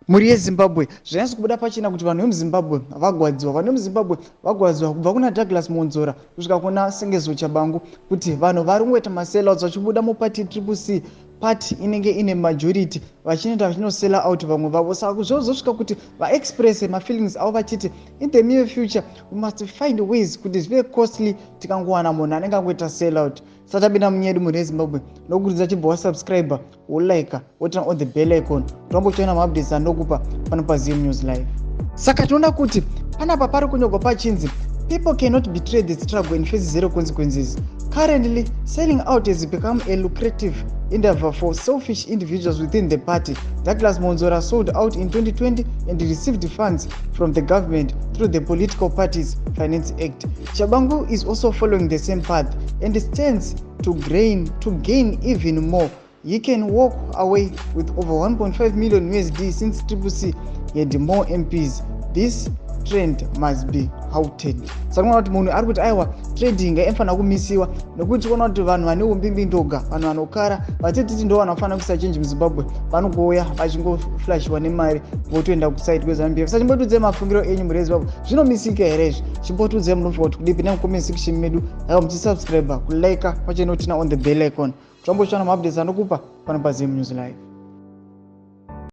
Mhuri yeZimbabwe, zvanyatso kubuda pachena kuti vanhu vemuZimbabwe vagwadziwa. Vanhu vemuZimbabwe vagwadziwa kubva kuna Douglas Mwonzora kusvika kuna Sengezo Tshabangu, kuti vanhu vari kungoita masellouts vachibuda muparty Triple C, party inenge ine majority, vachinoita vachinosella out vamwe vavo. Saka zvozosvika kuti vaexpresse mafeelings avo vachiti in the near future we must find ways kuti zvive costly tikangowana munhu anenge angoita sell out. Satapinda munyedu, mhuri yeZimbabwe, nokurudzira chibva wasubscribe, wolike, woturn on the bell icon, tombochiona maupdates andokupa pano paZim News Live. Saka tinoona kuti panapa pari kunyorwa pachinzi, "People cannot betray the struggle and face zero consequences. Currently, selling out has become a lucrative endeavor for selfish individuals within the party. Douglas Mwonzora sold out in 2020 and received funds from the government through the Political Parties Finance Act. Tshabangu is also following the same path and stands to gain even more. He can walk away with over 1.5 million USD since Triple C had more MPs. This trend must be halted." Saka unoona kuti munhu ari kuti aiwa, trading inofanira kumisiwa, nekuti kuona kuti vanhu vane umbimbindoga, vanhu vanokara vatititi ndo vanhu vanofanira kuisa change muZimbabwe, vanongouya vachingoflashiwa nemari votoenda kuside kweZANU PF. Saka chimbotiudzai mafungiro enyu, mhuri yeZimbabwe, zvinomisika here izvi? Chimbotiudzai munofunga kuti kudipi nemucomment section medu. Aiwa, muchisubscribe, kulike, pachenotina on the bell icon, tombochiwana maupdates anokupa pano paZim News Live.